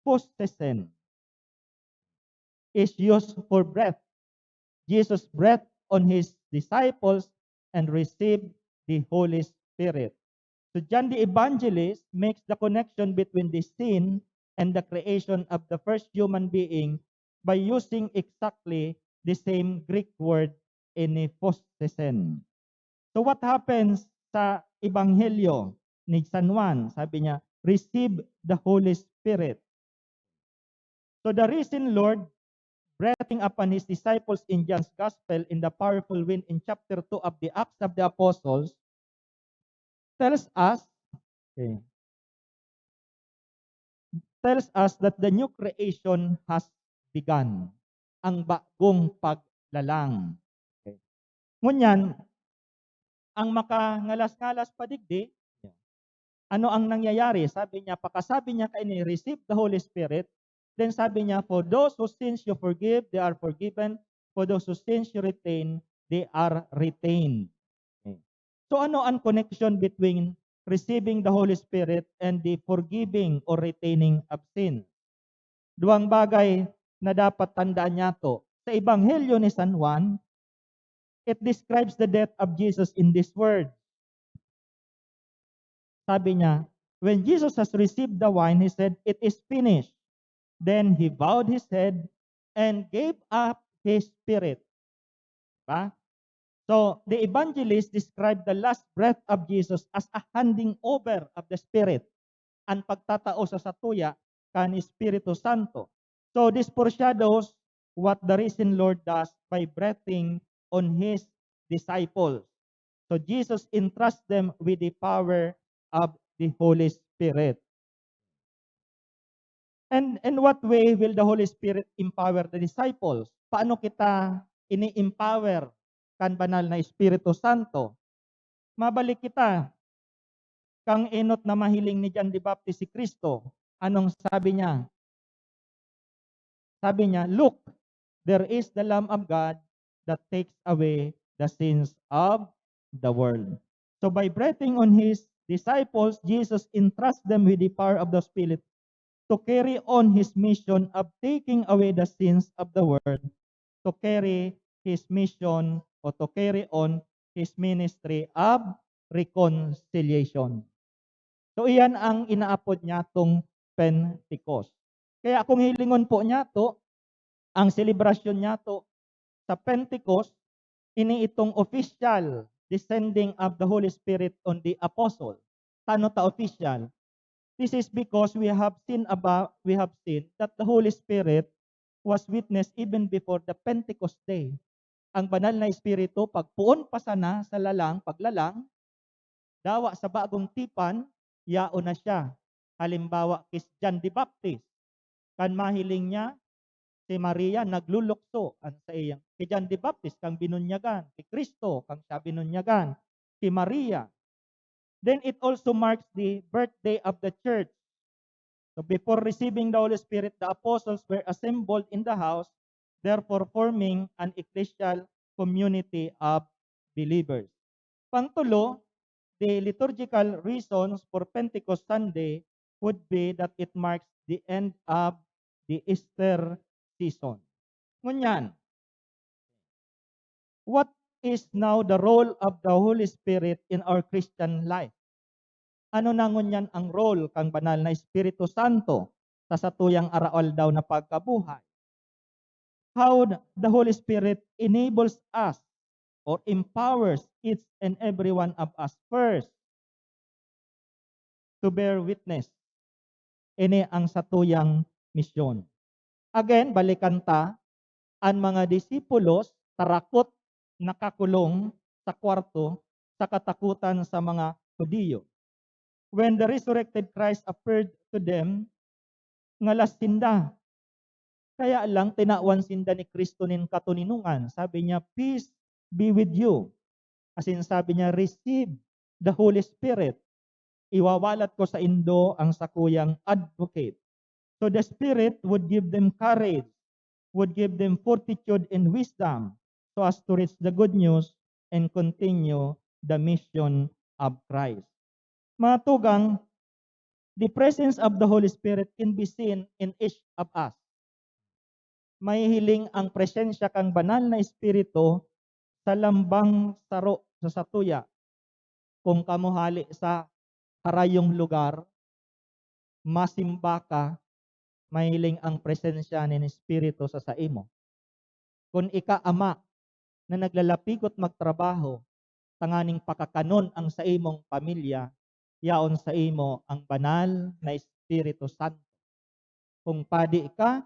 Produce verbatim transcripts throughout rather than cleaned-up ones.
hypostasen is used for breath. Jesus breathed on his disciples and received the Holy Spirit. So John the Evangelist makes the connection between the sin and the creation of the first human being by using exactly the same Greek word, hypostasen. So what happens sa Ebanghelyo ni San Juan? Sabi niya, "Receive the Holy Spirit." So the risen Lord, breathing upon his disciples in John's Gospel in the powerful wind in chapter two of the Acts of the Apostles, tells us, okay, tells us that the new creation has begun. Ang bagong paglalang. Okay. Ngunyan, ang makangalas-ngalas pa digdi, ano ang nangyayari? Sabi niya, pakasabi niya kaini, "Receive the Holy Spirit." Then sabi niya, "For those whose sins you forgive, they are forgiven. For those whose sins you retain, they are retained." Okay. So ano ang connection between receiving the Holy Spirit and the forgiving or retaining of sin? Duwang bagay na dapat tandaan niyato. Sa Ebanghelyo ni San Juan, it describes the death of Jesus in this word. Sabi niya, "When Jesus has received the wine, he said, 'It is finished.' Then he bowed his head and gave up his spirit." Diba? So, the evangelist described the last breath of Jesus as a handing over of the Spirit, an pagtatao sa satuya kan Espiritu Santo. So, this foreshadows what the risen Lord does by breathing on his disciples. So, Jesus entrusts them with the power of the Holy Spirit. And in what way will the Holy Spirit empower the disciples? Paano kita ini-empower kan Banal na Espiritu Santo? Mabalik kita kang enot na mahiling ni John the Baptist si Cristo. Anong sabi niya? Sabi niya, "Look, there is the Lamb of God that takes away the sins of the world." So by breathing on his disciples, Jesus entrusts them with the power of the Spirit to carry on his mission of taking away the sins of the world, to carry his mission o to carry on his ministry of reconciliation. So, iyan ang inaapod niyatong Pentecost. Kaya kung hilingon po niyato, ang selebrasyon niyato sa Pentecost, ini itong official descending of the Holy Spirit on the apostle. Tano ta official? This is because we have seen about, we have seen that the Holy Spirit was witness even before the Pentecost day. Ang Banal na Espiritu, pagpoon pa sana sa lalang, paglalang, dawa sa bagong tipan, yaon na siya. Halimbawa, ki John the Baptist. Kan mahiling niya, si Maria naglulukso an saiyang, ki John the Baptist, kang binunyagan, ki Cristo, kang siya binunyagan, ki Maria. Then it also marks the birthday of the church. So before receiving the Holy Spirit, the apostles were assembled in the house, therefore forming an ecclesial community of believers. Pangtulo, the liturgical reasons for Pentecost Sunday would be that it marks the end of the Easter season. Ngunyan, what is now the role of the Holy Spirit in our Christian life? Ano na ngunyan ang role kan Banal na Espiritu Santo sa satuyang aroaldaw na pagkabuhay? How the Holy Spirit enables us or empowers each and every one of us first to bear witness. Ini ang satuyang misyon. Again, balikan ta, an mga disipulos tarakot, nakakulong sa kwarto sa katakutan sa mga Judio. When the resurrected Christ appeared to them, ngalas sinda. Kaya lang, tinawan sinda ni Cristo nin katoninongan. Sabi niya, "Peace be with you." Asin sabi niya, "Receive the Holy Spirit. Iwawalat ko saindo ang sakuyang advocate." So the Spirit would give them courage, would give them fortitude and wisdom so as to reach the good news and continue the mission of Christ. Mga tugang, The presence of the Holy Spirit can be seen in each of us. Mahihiling ang presensya kan Banal na Espiritu sa lambang saro sa satuya. Kung kamo hale sa harayong lugar, masimba ka, mahiling ang presensya nin Espiritu sa saimo. Kun ika ama na naglalapigot magtrabaho tanganing pakakanon ang saimong pamilya, yaon saimo ang Banal na Espiritu Santo. Kung padi ka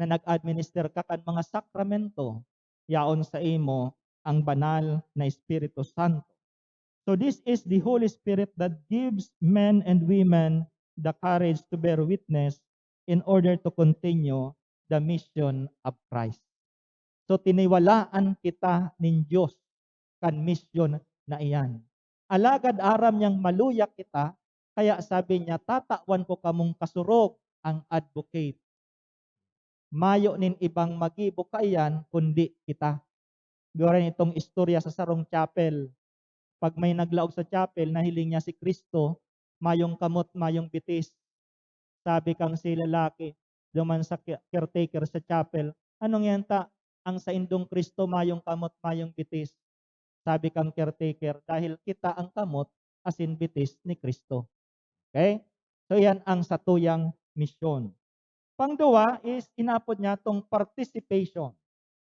na nag-administer ka kan mga sakramento, yaon saimo ang Banal na Espiritu Santo. So this is the Holy Spirit that gives men and women the courage to bear witness in order to continue the mission of Christ. So tiniwalaan kita nin Dios kan misyon na iyan. Alagad aram niyang maluya kita, kaya sabi niya, "Tatawan ko kamong kasurog, ang advocate." Mayo nin ibang magibo kaiyan kundi kita. Igwa nin itong istorya sa sarong chapel. Pag may naglaog sa chapel, nahiling niya si Cristo, mayong kamot, mayong bitis. Sabi kan si lalaki, duman sa ki-, caretaker sa chapel, "Anong yan ta? Ang saindong Cristo mayong kamot, mayong bitis." Sabi kan caretaker, "Dahil kita ang kamot asin bitis ni Cristo." Okay? So, iyan ang satuyang misyon. Pangduwa is inapod niya tong participation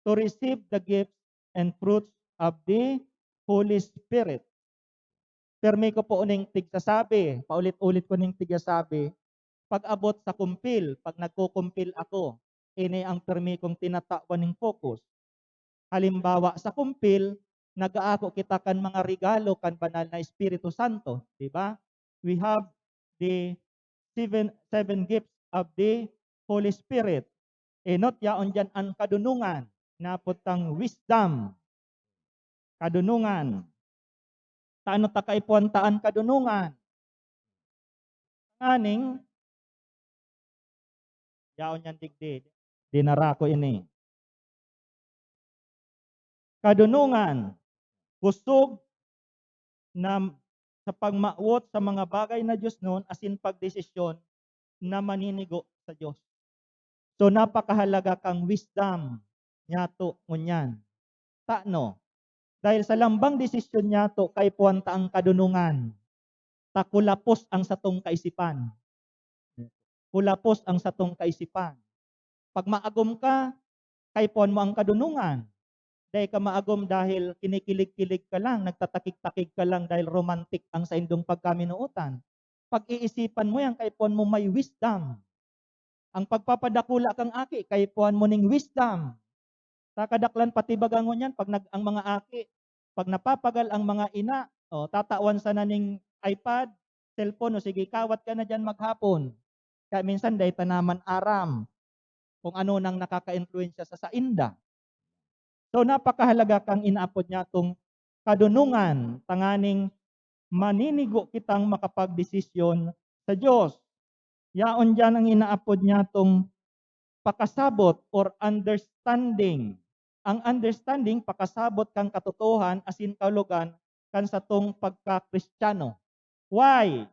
to receive the gifts and fruits of the Holy Spirit. Permi ko po ning tigsasabi, paulit-ulit ko ning tigsasabi, pag-abot sa kumpil, pag nagkukumpil ako, ini ang permi kong tinatawan ning focus. Halimbawa, sa kumpil, nag-aako kita kan mga regalo kan Banal na Espiritu Santo, di ba? We have the seven, seven gifts of the Holy Spirit. Enot yaon diyan ang kadunungan, napod tang wisdom. Kadunungan. Tano ta kaipuhan ta an kadunungan? Nganing, yaon yan digdi, dinara ko ini. Kadunungan, kusog na sa pagmawot sa mga bagay na diosnon asin pagdesisyon na maninigo sa Dios. So, napakahalaga kang wisdom niyato ngunyan. Tano? Dahil sa lambang desisyon niyato, kaipuhan ta ang kadunungan. Ta kulapos ang satong kaisipan. Kulapos ang satong kaisipan. Pag maagom ka, kaipuhan mo ang kadunungan. Dai ka maagom dahil kinikilig-kilig ka lang, nagtatakig-takig ka lang dahil romantic ang saindong pagkaminootan. Pag-iisipan mo yan, kaipuhan mo may wisdom. Ang pagpapadakula kang aki, kaipuhan mo ning wisdom. Sa kadaklan patibaga ngunyan, pag nag-, ang mga aki, pag napapagal ang mga ina, o, tatawan sana ning iPad, cellphone, o sige, kawat ka na diyan maghapon. Kaya minsan, dai ta naman aram kung ano nang nakakaimpluwensya sa sainda. So, napakahalaga kang inaapod niya tong kadunungan, tanganing maninigo kitang makapagdesisyon sa Dios. Yaon diyan ang inaapod niya tong pakasabot or understanding. Ang understanding, pakasabot kan katotohan asin kahulogan kan satong pagka-Kristiyano. Why?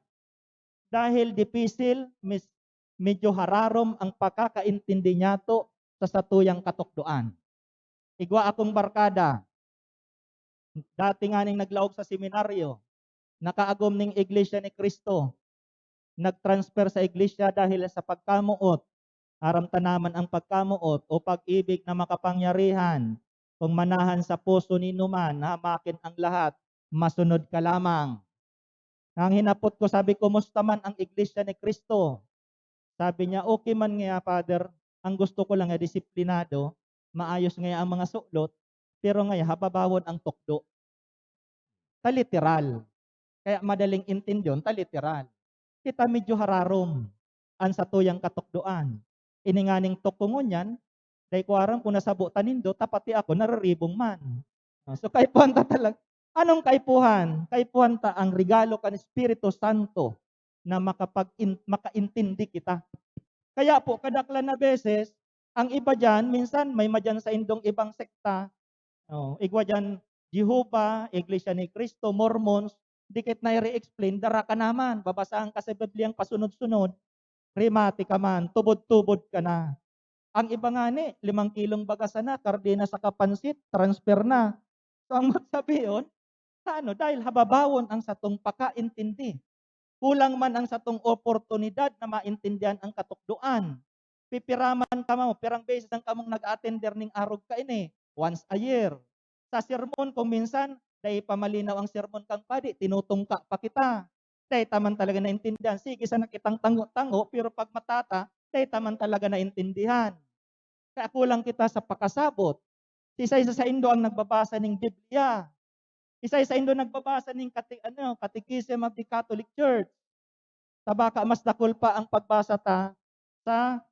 Dahil dipisil, mis-, medyo hararom ang pagkakaintindi niyato sa satuyang katukdoan. Igwa akong barkada, dati nganing naglaog sa seminaryo, nakaagom ning Iglesia ni Cristo, nag-transfer sa iglesia dahil sa pagkamoot. Aram ta naman ang pagkamoot o pag-ibig na makapangyarihan. Kung manahan sa puso ni numan, hamakin ang lahat, masunod ka lamang. Nang hinapot ko, sabi ko, "Musta man ang Iglesia ni Cristo?" Sabi niya, "Okay man nga, Father. Ang gusto ko lang nga disiplinado, maayos nga ang mga sulot, pero nga hababawon ang tukdo." Ta literal. Kaya madaling intindyon ta literal. Kita medyo hararom an satuyang katukdoan. Ini nganing tukdo ngunyan, dai ko aram kung nasabo ta nindo, ta pati ako nariribong man. Ah, so, kaipuhan ta talag-, anong kaipuhan? Kaipuhan ta ang regalo kan Espiritu Santo na makapag-in-, makaintindi kita. Kaya po, kadaklan na beses, ang iba diyan, minsan may madyan sa indong ibang sekta, oh, igwa diyan, Jehovah, Iglesia ni Cristo, Mormons, Dikit na i-re-explain, dara ka naman, babasahan ka sa Bibliang pasunod-sunod, rimate ka man, tubod-tubod ka na. Ang iba ngani, limang kilong baga sana, kardina saka pansit, transfer na. So, ang magsabihon, sa ano, dahil hababawon ang satong pakaintindi. Kulang man ang satong oportunidad na maintindihan ang katukdoan. Pipiraman kamo, pirang beses ang kamong nag-atender ning arog kaini? Once a year. Sa sermon, kung minsan, dai pa malinaw ang sermon kan padi, tinutungka pa kita. Dai ta man talaga naintindihan. Sige sana kitang tango-tango, pero pag mata ta, dai ta man talaga naintindihan. Kaya kulang kita sa pakasabot. Isa-isa saindo ang nagbabasa ning Biblia. Isa-isa saindo nagbabasa ning kati-, ano, Catechism of the Catholic Church. Ta baka mas dakul pa ang pagbasa ta sa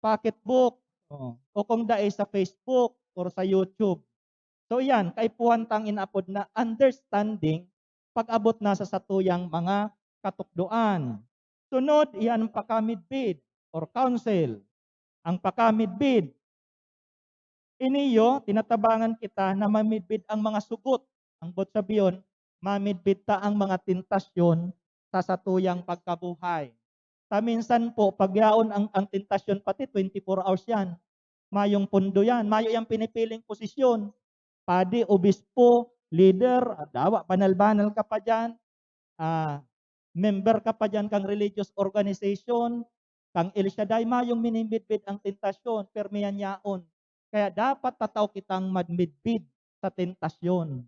pocketbook, o, o kung dai sa Facebook or sa YouTube. So, iyan, kaipuhan tang inaapod na understanding pag-abot na sa satuyang mga katukdoan. Sunod, iyan ang pakamidbid or counsel. Ang pakamidbid, iniyo, tinatabangan kita na mamidbid ang mga sugot. Ang boot sabihon, mamidbid ta ang mga tentasyon sa satuyang pagkabuhay. Ta minsan po, pag yaon ang, ang tentasyon, pati twenty-four hours yan. Mayong pondo yan. Mayo yang pinipiling posisyon. Padi, obispo, leader, dawa, banal-banal ka pa dyan. Ah, member ka pa dyan kang religious organization, kang El Shaddai, mayong minimidbid ang tentasyon, permi yan yaon. Kaya dapat tatao kitang madmidbid sa tentasyon.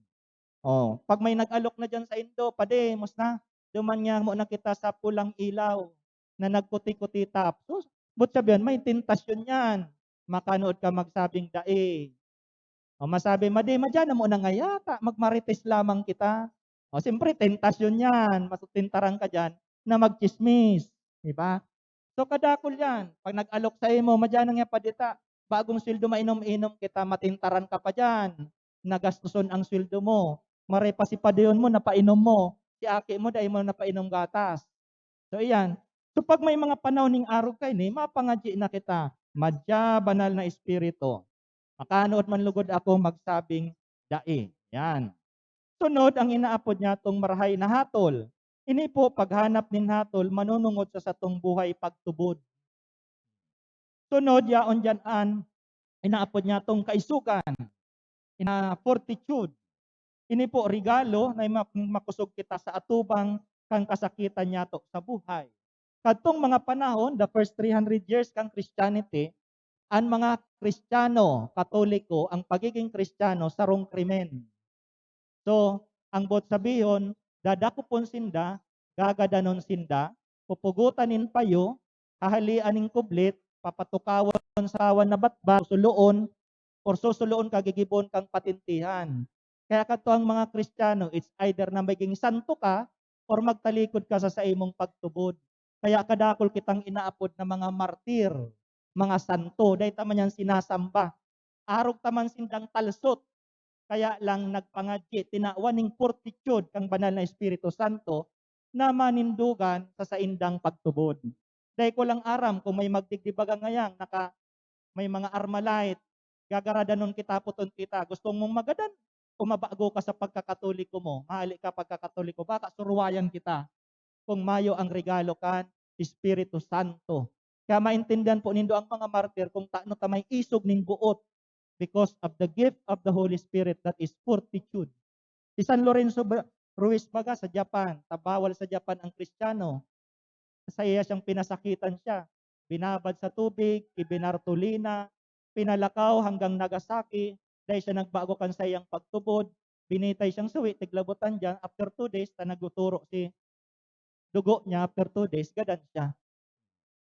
Oh, pag may nag-alok na diyan saindo, "Padi, musta? Duman nga muna kita sa pulang ilaw na nagkuti-kuti tap." Sus, boot sabihon, may tentasyon yan. Makanood ka magsabing dai. O masabi, "Madi, madyan na muna ngaya ta, magmarites lamang kita." O, siyempre, tentasyon yan. Matutentaran ka diyan na magtsismis. Di ba? So, kadakul yan. Pag nag-alok saimo, "Madyan na nga pa dita. Bagong sweldo, mainom-inom kita," matentaran ka pa diyan. Nagastoson ang sweldo mo. Maray pa si padihon mo, napainom mo. Si aki mo, dai mo napainom gatas. So, iyan. So, pag may mga panahon ning arog kaini, mapangadyi na kita, "Madya, Banal na Espiritu. Makanood man lugod ako magsabing dai." Yan. Sunod, ang inaapod niyatong marahay na hatol. Ini po, paghanap nin hatol, manunungod sa satong buhay pagtubod. Sunod, yaon diyan an inaapod niyatong kaisogan, ina fortitude. Ini po, regalo na mak-, makosog kita sa atubang kan kasakitan niyato sa buhay. Kadtong mga panahon, the first three hundred years kan Christianity, an mga Kristiyano, Katoliko, ang pagiging Kristiyano, sarong krimen. So, ang boot sabihon, dadakopon sinda, gagadanon sinda, pupugotan nin payo, hahalean nin kublit, papatukawon sa tawan na batbat, susuloon, or susuloon ka gigibohon kang patentihan. Kaya kadto ang mga Kristiyano, it's either na maging santo ka or magtalikod ka sa saimong pagtubod. Kaya kadakul kitang inaapod na mga martir, mga santo. Dai ta man yan sinasamba. Arog ta man sindang talsot. Kaya lang nagpangadyi, tinawan ning fortitude kan Banal na Espiritu Santo na manindogan sa saindang pagtubod. Dai ko lang aram kung may magdigdi baga ngayang naka-, may mga Armalite, gagaradanon kita, puton kita. Gusto mong magadan? Kumabago ka sa pagkakatoliko mo, mahali ka pagkakatoliko, baka suruwayan kita kung mayo ang regalo kan Espiritu Santo. Kaya maintindihan po nindo ang mga martir kung tano ta may isog nin boot because of the gift of the Holy Spirit, that is fortitude. Si San Lorenzo ba-, Ruiz baga sa Japan, ta bawal sa Japan ang Kristiyano. Sa iya siyang pinasakitan siya. Binabad sa tubig, ibinartolina, pinalakaw hanggang Nagasaki, dai siya nagbago kan saiyang pagtubod, binitay siyang suwi, tiglabotan diyan, after two days, ta naguturo si dugo niya, after two days, gadan siya.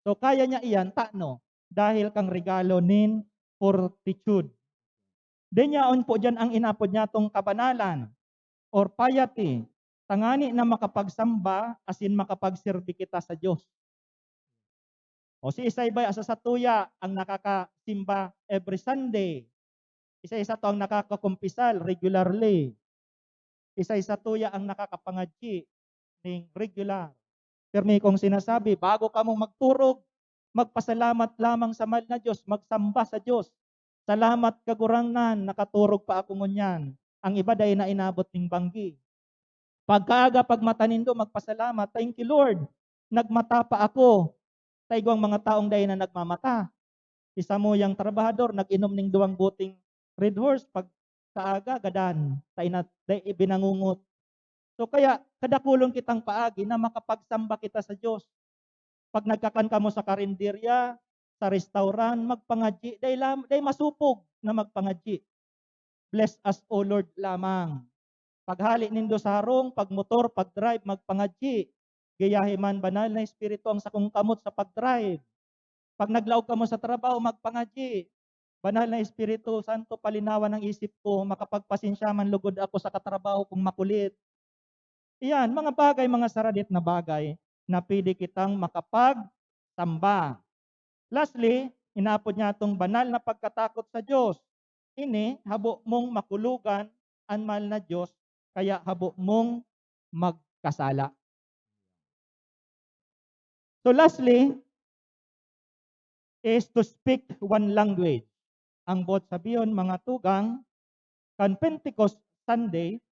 So, kaya niya iyan, tano? Dahil kang regalo nin fortitude. Dai niya aon po diyan ang inapod niyatong kabanalan or piety, tangani na makapagsamba asin makapagserbi kita sa Dios. O si isay baya sa satuya ang nakakasimba every Sunday? Isa-isa to ang nakakakumpisal regularly. Isa-isa tuya ang nakakapangadyi ning regular. Pirmi kong sinasabi, bago kamo magturog, magpasalamat lamang sa mahal na Diyos, magsamba sa Diyos. "Salamat, Kagurangnan, nakaturog pa ako ngunyan." Ang iba dai na inabot ning banggi. Pagkaaga, pagmata nindo, magpasalamat, "Thank you, Lord. Nagmata pa ako." Ta igwang mga taong dai na nagmamata. Si samuyang trabahador, nag-inom ning duwang boting Red Horse, pagkaaga, gadan, ta ina-, dai ibinangungot. So, kaya, kadakulon kitang paagi na makapagsamba kita sa Diyos. Pag nagkakan kamo sa karinderya, sa restaurant, magpangadyi, dai lam-, dai masupog na magpangadyi. "Bless us, O Lord," lamang. Paghali nindo sa harong, pagmotor, pagdrive, magpangadyi. Gayahi man, Banal na Espiritu, ang sakong kamot sa pagdrive. Pag naglaog kamo sa trabaho, magpangadyi. "Banal na Espiritu Santo, palinawan ang isip ko, makapagpasensya man lugod ako sa katrabaho kong makulit." Iyan, mga bagay, mga saradit na bagay na pwede kitang makapagsamba. Lastly, inaapod niya itong banal na pagkatakot sa Diyos. Ini, habo mong makulogan an mahal na Diyos, kaya habo mong magkasala. So lastly, is to speak one language. Ang boot sabihon, mga tugang, kan Pentecost Sunday,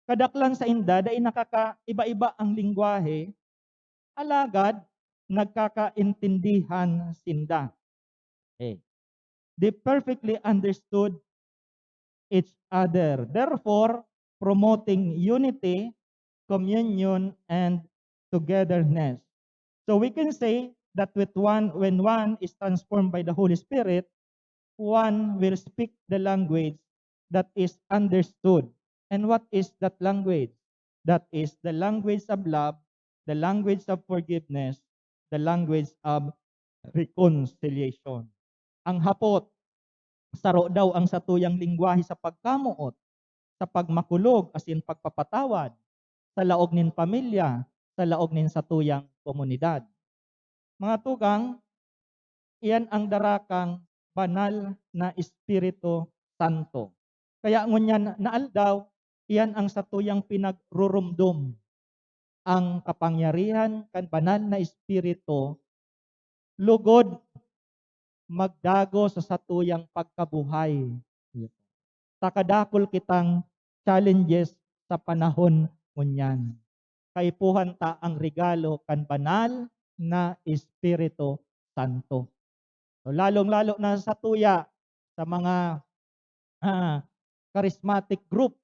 kadaklan sainda dai nakakaiba-iba ang lengwahe, alagad nagkakaintindihan sinda. Okay. They perfectly understood each other, therefore promoting unity, communion, and togetherness. So we can say that with one, when one is transformed by the Holy Spirit, one will speak the language that is understood. And what is that language? That is the language of love, the language of forgiveness, the language of reconciliation. Ang hapot, saro daw ang satuyang lengwahe sa pagkamoot, sa pagmakulog asin pagpapatawad, sa laog nin pamilya, sa laog nin satuyang komunidad. Mga tugang, iyan ang dara kan Banal na Espiritu Santo. Kaya ngunyan na aldaw, iyan ang satuyang pinagrurumdom, ang kapangyarihan kan Banal na Espiritu lugod magdago sa satuyang pagkabuhay. Ta kadakul kitang challenges sa panahon ngunyan. Kaipuhan ta ang regalo kan Banal na Espiritu Santo. So, lalong-lalo na sa tuya, sa mga, ah, charismatic group,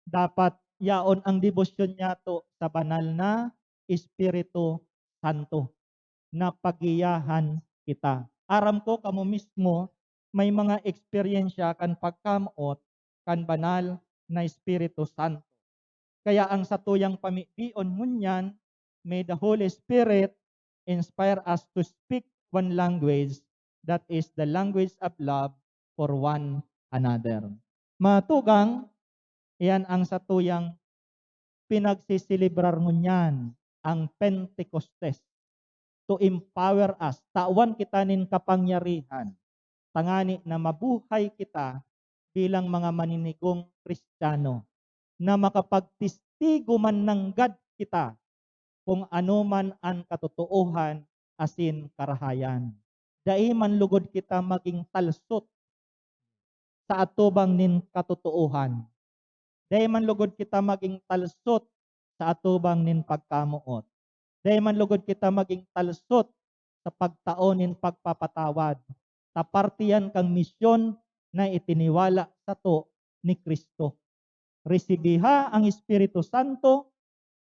dapat yaon ang debosyon niyato sa Banal na Espiritu Santo, na pagiyahan kita. Aram ko, kamo mismo may mga eksperyensya kan pagkamoot kan Banal na Espiritu Santo. Kaya ang satuyang pamibion ngunyan, may the Holy Spirit inspire us to speak one language, that is the language of love for one another. Mga tugang, iyan ang satuyang pinagsiselebrarnon niyan, ang Pentecostes, to empower us, tawan kita nin kapangyarihan, tangani na mabuhay kita bilang mga maninigong Kristiyano, na makapagtestigo man nanggad kita kung ano man an katotoohan asin karahayan. Dai man lugod kita magin talsot sa atubang nin katotoohan. Dai man lugod kita magin talsot sa atubang nin pagkamoot. Dai man lugod kita magin talsot sa pagtao nin pagpapatawad, ta parte yan kan misyon na itiniwala sato ni Cristo. Resibiha ang Espiritu Santo,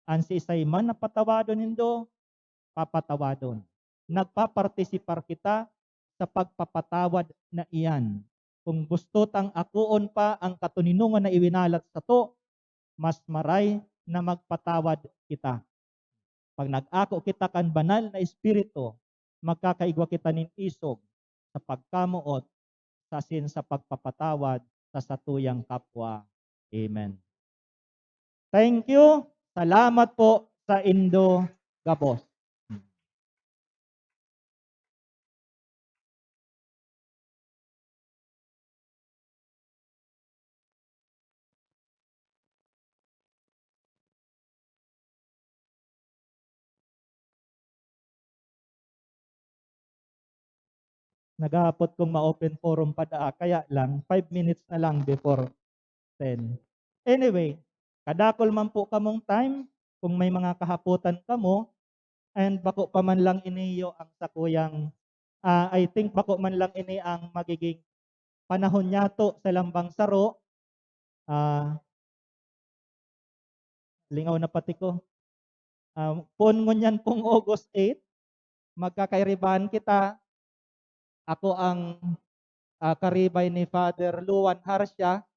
an siisay man na patawadon nindo, papatawadon. Nagpapartisipar kita sa pagpapatawad na iyan. Kung gusto tang akoon pa ang katoninongan na iwinalat sato, mas maray na magpatawad kita. Pag nag-ako kita kan Banal na Espiritu, magkakaigwa kita nin isog sa pagkamoot asin sa pagpapatawad sa satuyang kapwa. Amen. Thank you. Salamat po sa indo gabos. Naghahapot kong ma-open forum pa daa, kaya lang, five minutes na lang before ten. Anyway, Kadakol man po kamong time, kung may mga kahapotan kamo, and bako pa man lang iniyo ang sakuyang, ah, I think bako man lang ini ang magiging panahon niyato sa lambang saro. Ah, lingaw na pati ko. Um, poon ngunyan pong August eight, magkakairibahan kita. Ako ang, ah, karibay ni Father Luan Harcia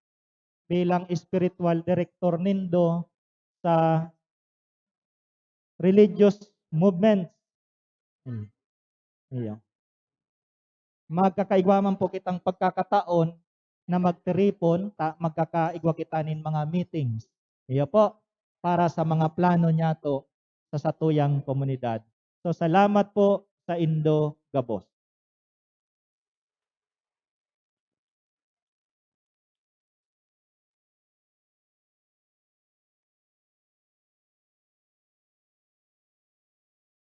bilang spiritual director nindo sa religious movements. Hmm. Iyo. Magkakaigwa man po kitang pagkakataon na magtiripon, ta-, magkakaigwa kita nin mga meetings. Iyo po, para sa mga plano niyato sa satuyang komunidad. So, salamat po sa indo gabos.